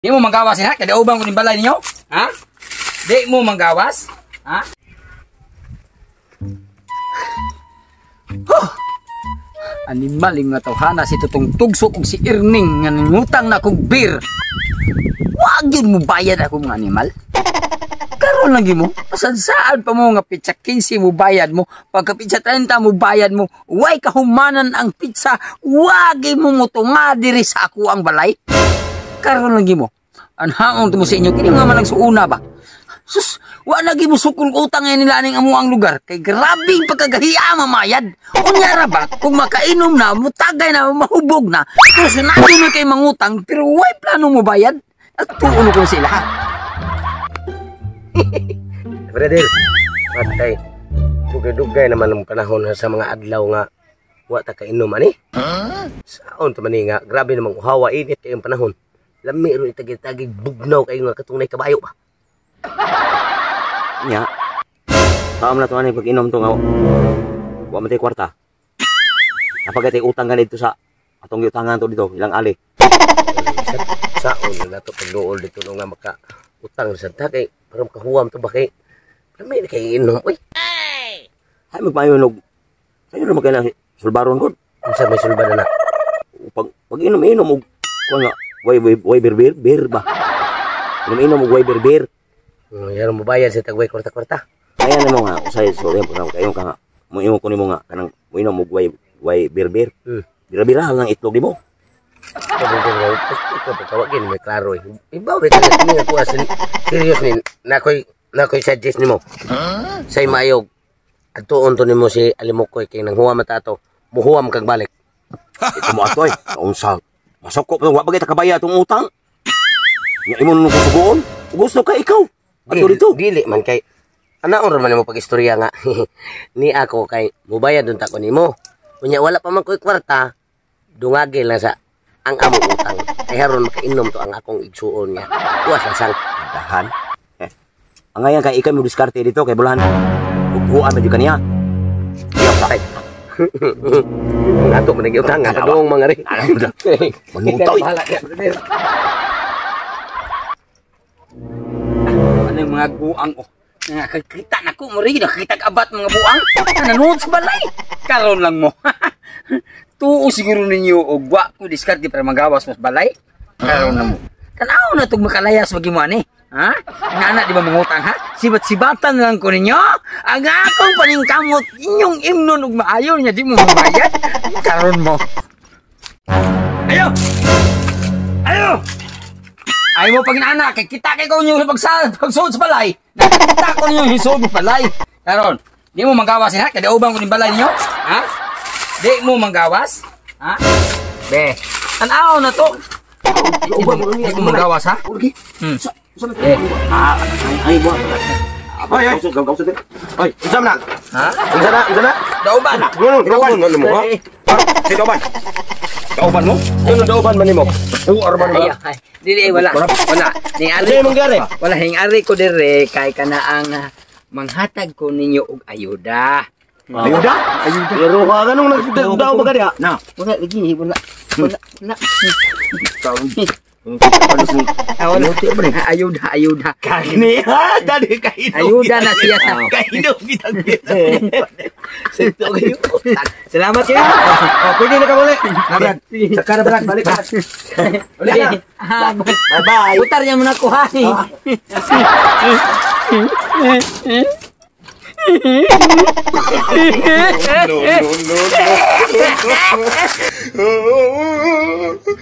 Di mo manggawas ha? Kada ubang ko ning balay ninyo? Ha? Di mo manggawas? Ha? Huh! Animal nga tawhana si Tutong Tugso ug si Irning nga nangutang na kog beer. Wag yun mo bayad ako mga animal. Karon lagi mo, pasansaan pa mo nga pizza 15 mo bayad mo, pagka pizza 30 mo bayad mo, way kahumanan ang pizza, wagi mo mutunga diri sa ako ang balay. Karon lagi mo, anhaon mo sa inyo, kini nga man nagsuuna ba? Sus, wa lagi mo sukol utang ngayon nila aning amo ang lugar, kay grabing pagkagahiya mamayad. Unya ra ba, kung makainom na, mutagay na, mahubog na, pero sunado mo kay mangutang, pero way plano mo bayad, at tuuno ko sila ha. Brother, patay. Dugay-dugay naman ang panahon sa mga adlaw nga wa ta kainom ani. Huh? Saon ta man nga, grabe namang uhawa init kayong panahon. Lami ro itagi-tagi bugnaw kayo nga katong nay kabayo ba. Nya. Kaam na to ani pag inom to nga wa man tay kwarta. Napagay tay utang ganito sa atong giutangan to dito ilang ali. Saon na to pagduol dito no nga maka utang sa ta kay para makahuwam to ba kay lami na kay inom oy. Ay magpayo nog sayo ra magkailang sulbaron gud. Unsa may sulba na na? Pag inom-inom og kuan nga way way bir bir bir ba. Inom-inom og way bir bir. Yan mo bayad sa tagway kwarta-kwarta. Kaya nimo nga usay sorry po kayo ka nga moingon ko nimo nga kanang moinom og way way bir bir. Bira-bira lang itlog nimo. Ikaw may klaro eh. Ibaw ka na ko serious ni nakoy suggest nimo. Say maayog adtuon to nimo si Alimukoy kay nang huwam ta ato. Muhuwam kag balik. Ito mo atoy, unsa masukop wa bagay ta kabaya atong utang. Nya imo nung kusugoon. Gusto ka ikaw. Ato dito. Dili man kay anaon ra man nimo pag-istorya nga ni ako kay mubayad unta ko nimo. Unya wala pa man koy kwarta, dungagi lang sa ang among utang. Kay haron makainom to ang akong igsuon niya. Kuha sa sang dahan. Eh. Ang ngayon kay ikay mo diskarte dito kay bulahan. Upuan man jud kaniya. Iya. Ato man nag-utang nga kadungong mga ri. Manungtoy. Ano yung mga buang oh. Nakakita na ko mo rin, nakakita abat mga buang. Nanood sa balay. Karon lang mo. Tuo siguro ninyo og wa ko diskarte para magawas mas balay. Karon na mo. Tanaw na tug makalayas wag mo ani. Ha? Nana di ba mangutang ha? Sibat-sibatan lang ko ninyo. Ang akong paningkamot inyong imnon og maayo nya di mo mabayad. Karon mo. Ayo. Ayo. Ay mo pag nana kay kita kay ko ninyo pagsuod sa balay. Nakita ko ninyo hisod sa balay. Karon, di mo manggawas ha? Kada ubang ko ning balay ninyo. Ha? Di mo manggawas? Ha? Be, tanaw na to. Di mo manggawas ha? Eh, ay buwa. Ay ay, ay, unsa na? Ha? Unsa na? Unsa na? Dauban. Dauban mo ha? Si dauban. Dauban mo? Ano dauban man nimo? Uar man ba? Ay, dili wala. Wala. Ning ari wala hing ari ko dire kay kanaang manghatag ko ninyo og ayuda. Ayuda? Ayuda. Pero ka ganung nagdaw ba kaniya? Na. Wala lagi, wala. Wala. Wala. Ayuda, ayuda. Kani ha, dali kainom. Ayuda na siya sa kainom kitang kita. Salamat kayo. Oh, pwede na ka uli. Brad. Saka na Brad, balik ka. Uli na. Bye bye. Utar niya muna ko ha. No, no, no, no.